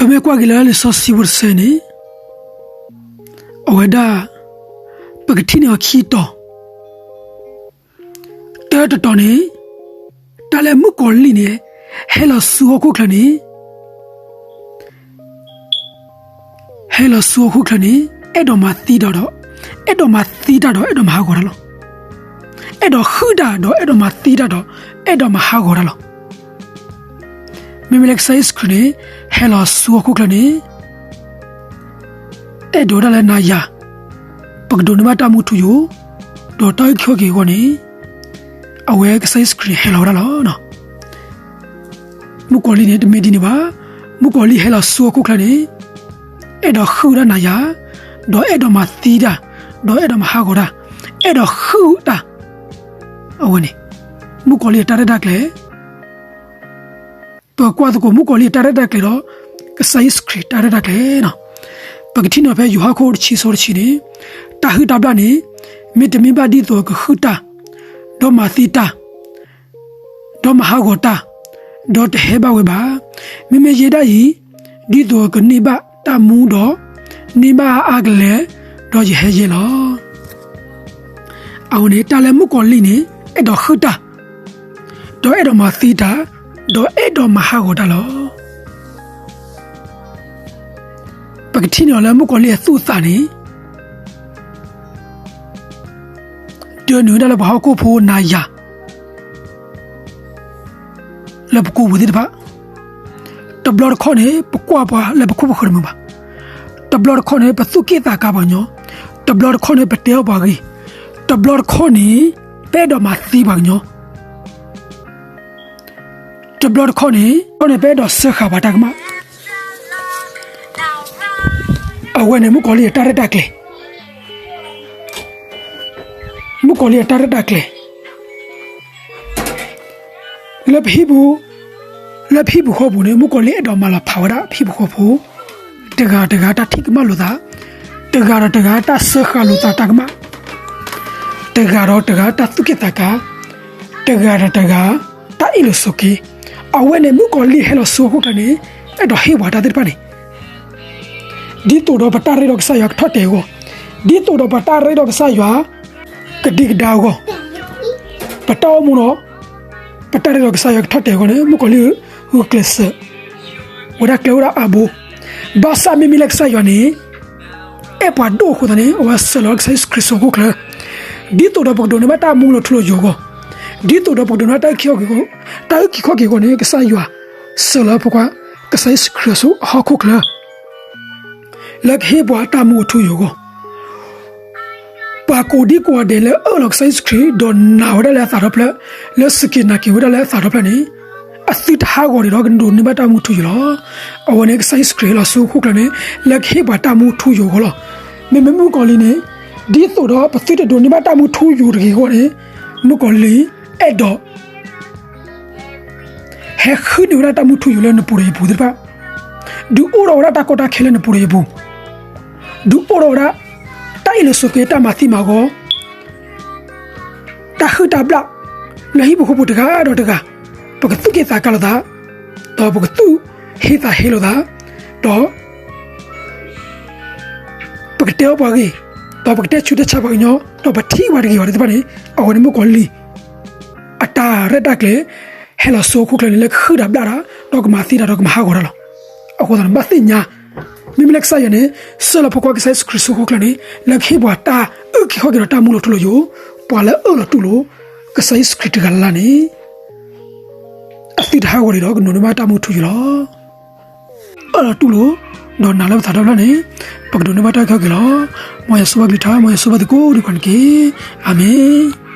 ပမ့ၢ်ကွၢ်က့ၤလၢလံာ်စီဆှံဖိတဆၢန့ၣ်, အဝဲဒၣ် ပကထံၣ်န့ၢ်အီၤခံတီၤ, တၢတတီၤန့ၣ်, တၢ်လၢမုၣ်ကီၤလံၢ်န့ၣ် ဟဲလီၤဆူဟီၣ်ခိၣ်ချၢန့ၣ် ဟဲလီၤဆူဟီၣ်ခိၣ်ချၢန့ၣ် အဲၣ်ဒိးမၤသံတၢ်ဒီး, အဲၣ်ဒိးမၤသံတၢ်ဒီး အဲၣ်ဒိးမၤဟးဂီၤတၢ်လီၤ. အဲၣ်ဒိးဟုၣ်တၢ်ဒီး အဲၣ်ဒိးမၤသံတၢ်ဒီး အဲၣ်ဒိးမၤဟးဂီၤတၢ်လီၤ. မ့မ့ၢ်လၢကစၢ်ယ့ၣ်ၡူးခရံာ်န့ၣ် ဟဲလီၤဆူဟီၣ်ခိၣ်ချၢန့ၣ် အဲၣ်ဒိးဝဲဒၣ်လၢနၤယၤ ပကဒိးန့ၢ်ဘၣ်တၢ်မူထူယိာ် ဒီးတၢ်အုၣ်က့ၤခီၣ်က့ၤအဂီၢ်န့ၣ်, အဝဲကစၢ်ယ့ၣ်ၡူးခရံာ်န့ၣ် ဟဲလီၤဝဲဒၣ်လီၤ. မုၣ်ကီၤလံၢ်န့ၣ် တမ့ၢ်ဒ်န့ၣ်ဘၣ်. မုၣ်ကီၤလံၢ်ဟဲလီၤဆူဟီၣ်ခိၣ်ချၢန့ၣ် အဲၣ်ဒိးဟုၣ်ဝဲဒၣ်နၤယၤ, ဒီးအဲၣ်ဒိးမၤသံတၢ်, ဒီးအဲၣ်ဒိးမၤဟးဂီၤတၢ်, အဲၣ်ဒိးဟုၣ်တၢ်, အဝဲန့ၣ် မုၣ်ကီၤလံၢ်အတၢ်ရဲၣ်တၢ်ကျဲၤ ပကွၢ်သကိးမုၣ်ကီၤလံၢ်အတၢ်ရဲၣ်တၢ်ကျဲၤဒီး ကစၢ်ယ့ၣ်ၡူးခရံာ်တၢ်ရဲၣ်တၢ်ကျဲၤန့ၣ်, ပကထံၣ်န့ၢ်ဖဲယိၤဟၣ်ခိၣ်တဆံဆၢတဆံန့ၣ်, တၢ်ဟုၣ်တၢ်ဘျၣ်န့ၣ် မ့တမ့ၢ်ဘၣ်ဒ်သိးကဟုၣ်တၢ်, ဒီးမၤသံတၢ်, ဒီးမၤဟးဂီၤတၢ်, ဒီးတဟဲဘၣ်ဝဲဘၣ်. မ့မ့ၢ်ယဲဒၣ်အံၤ ဒ်သိးကန့ၢ်ဘၣ်တၢ်မူဒီး န့ၢ်ဘၣ်အါအါကလဲာ်, ဒီးယဟဲယဲလီၤ. အဝဲန့ၣ် တၢ်လၢမုၣ်ကီၤလံၢ်န့ၣ် အဲၣ်ဒိးဟုၣ်တၢ်, ဒီးအဲၣ်ဒိးမၤသံတၢ်, ဒီးအဲၣ်ဒိးမၤဟးဂီၤတၢ်လီၤ. ပကထံၣ်န့ၢ်အီၤလၢမုၣ်ကီၤလံၢ်အသူၣ်အသးန့ၣ် ဒၢနုာ်ဝဲဒၣ်လၢပှၤဟီၣ်ခိၣ်ဖိနၤယၤ လၢပကိးပူၤသ့ၣ်တဖၣ်, တဘျီတခီၣ်န့ၣ် ပကွၢ်ပှၤလၢပခိၣ်ပဃၢၤတမုာ်ဘၣ်. တဘျီတခီၣ်န့ၣ် ပသူၣ်က့ၣ်သးကါပှၤကညီ, တဘျီတခီၣ်န့ၣ် ပတဲအီၣ်ပှၤဂ့ၢ်, တဘျီတခီၣ်န့ၣ် ပအဲၣ်ဒိးမၤသံပှၤကညီ, တဘျီတခီၣ်န့ၣ် ခီၣ်န့ၣ် ပအဲၣ်ဒိးစၢဃာ်ပှၤတၢ်ကမၣ်. အဝဲန့ၣ်မုၣ်ကီၤလံၢ်အတၢ်ရဲၣ်တၢ်ကျဲၤ, မုၣ်ကီၤလံၢ်အတၢ်ရဲၣ်တၢ်ကျဲၤ လၢပဟံၣ်ပူၤ, လၢပဟံၣ်ပူၤဃီပူၤန့ၣ် မုၣ်ကီၤလံၢ်အဲၣ်ဒိးမၤလီၤဖးဝဲဒၣ်ပဟံၣ်ပူၤဃီပူၤ, တဂၤဒီးတဂၤတၢ်ထံၣ်ကမၣ်လိာ်သး, တဂၤဒီးတဂၤတၢ်စၢဃာ်လိာ်သးတၢ်ကမၣ်, တဂၤဒီးတဂၤတၢ်သူၣ်က့ၣ်သးကါ, တဂၤဒီးတဂၤ တၢ်အ့ၣ်လိာ်ဆိးက့. အဝဲန့ၣ်မုၣ်ကီၤလံၢ်ဟဲလီၤဆူဟီၣ်ခိၣ်ချၢန့ၣ် အဲၣ်ဒိးဟ့ၣ်ပှၤတၢ်သ့ၣ်တဖၣ်န့ၣ် ဒ်သိးဒီးပတၢ်ရ့ဒီးကစၢ်ယွၤကထီၣ်တဲာ်အဂီၢ်, ဒ်သိးဒီးပတၢ်ရ့ဒီးကစၢ်ယွၤ ကဒံကဒါအဂီၢ်, ပတၢ်အိၣ်မူဒီး ပတၢ်ရ့ဒီးကစၢ်ယွၤကထီၣ်တဲာ်အဂီၢ်န့ၣ် မုၣ်ကီၤလံၢ်ဂုာ်ကျဲးစၢး ဝဲဒၣ်ကျဲဝဲဒၣ်အါဘိ, ဘၣ်ဆၣ်မ့မ့ၢ်လၢကစၢ်ယွၤန့ၣ် အဲၣ်ပှၤဒိၣ်အဃိသတးန့ၣ် အဝဲဆှၢလီၤကစၢ်ယ့ၣ်ၡူးခရံာ်ဆူဟီၣ်ခိၣ်ချၢ, ဒ်သိးဒီးပကဒိးန့ၢ်ဘၣ်တၢ်မူလီၤထူလီၤယိာ်အဂီၢ်, ဒ်သိးဒီးပကဒိးန့ၢ်ဘၣ်တၢ်အုၣ်က့ၤခီၣ်က့ၤအဂီၢ်, တၢ်အုၣ်က့ၤခီၣ်က့ၤအဂီၢ်န့ၣ် ကစၢ်ယွၤ ဆှၢလီၤဖိခွါကစၢ်ယ့ၣ်ၡူးခရံာ်ဆူဟီၣ်ခိၣ်ချၢ လၢကဟ့ၣ်ပှၤတၢ်မူအထူအယိာ်အဂီၢ်, ပှၤကိးဒံကိးဂၤဒဲးလၢအၢၣ်လီၤကစၢ်ယ့ၣ်ၡူးခရံာ် ဒီးနာ်ဝဲဒၣ်လၢအသးဒီဖျၢၣ်, လၢစူၢ်က့ၤနာ်က့ၤဝဲဒၣ်လၢအသးဒီဖျၢၣ်န့ၣ် အသုတဟးဂီၤဒံးဒီးကဒိးန့ၢ်ဘၣ်တၢ်မူထူယိာ်လီၤ. အဝဲန့ၣ်ကစၢ်ယ့ၣ်ၡူးခရံာ်ဟဲလီၤဆူဟီၣ်ခိၣ်ချၢန့ၣ် လၢကဟ့ၣ်ပှၤတၢ်မူထူယိာ်အဂီၢ်လီၤ. မ့မ့ၢ်မုၣ်ကီၤလံၢ်န့ၣ် ဒ်သိးဒီးပသုတဒိးန့ၢ်ဘၣ်တၢ်မူထူယိာ်တဂ့ၤအဂီၢ်န့ၣ် မုၣ်ကီၤလံၢ်အဲၣ်ဒိး ဟဲဃုန့ၢ်ဝဲဒၣ်တၢ်မူထူယိာ်လၢနပူၤဒီးယပူၤသ့ၣ်တဖၣ်, ဒုးအိၣ်ထီၣ်ဝဲဒၣ်တၢ်ကီတၢ်ခဲလၢနပူၤဒီးယပူၤ, ဒုးအိၣ်ထီၣ်ဝဲဒၣ် တၢ်အ့ၣ်လိာ်ဆိးက့ တၢ်မၤသံမၤဂီၤ, တၢ်ဟုၣ်တၢ်ဘျၣ် လၢဟံၣ်ဖိဃီဖိတဂၤဒီးတဂၤ, ပကသူၣ်က့ၣ်သးကါလိာ်သး, ဒီးပကသူၣ်ဟ့သးဟ့လိာ်သး, ဒီး ပကတဲအီၣ်ပှၤဂ့ၢ်, ဒီးပကတဲဆူးတဲဆါပှၤကညီ, ဒီးပထံၣ်ပှၤတဂ့ၤဘၣ်သ့ၣ်တဖၣ်န့ၣ် အဝဲန့ၣ်မုၣ်ကီၤလံၢ် အတၢ်ရဲၣ်တၢ်ကျဲၤ ဟဲလီၤဆူဟီၣ်ခိၣ်ချၢန့ၣ် လၢကဟုၣ်တၢ်ဘျၣ်တၢ်, ဒီးကမၤသံတၢ် ဒီးကမၤဟးဂီၤတၢ်လီၤ. အဃိသတးန့ၣ် ဘၣ်သ့ၣ်ညါ, မ့မ့ၢ်လၢကစၢ်ယွၤန့ၣ် ဆှၢလီၤဖိခွါကစၢ်ယ့ၣ်ၡူးခရံာ်ဆူဟီၣ်ခိၣ်ချၢန့ၣ် လၢကဟ့ၣ်ပှၤတၢ်အုၣ်က့ၤခီၣ်က့ၤဒီးတၢ်မူလီၤထူလီၤယိာ်, ပှၤလၢအအၢၣ်လီၤတူၢ်လိာ် ကစၢ်ယ့ၣ်ၡူးခရံာ်တဂၤလၢ်လၢ်န့ၣ် အသုတဟးဂီၤဒံးဒီးကဒိးန့ၢ်ဘၣ်တၢ်မူထူယိာ်လီၤ. အၢၣ်လီၤတူၢ်လိာ်, ဒီးနာ်လၢပသးဒီဖျၢၣ်န့ၣ် ပကဒိးန့ၢ်ဘၣ်တၢ်အုၣ်က့ၤခီၣ်က့ၤလီၤ. မ်ယွၤဆိၣ်ဂ့ၤအကလုၢ်ကထါ, မ်ယွၤဆိၣ်ဂ့ၤသုကိးဒံးကိးန့ၣ်တက့ၢ်. အၤမ့ၣ်.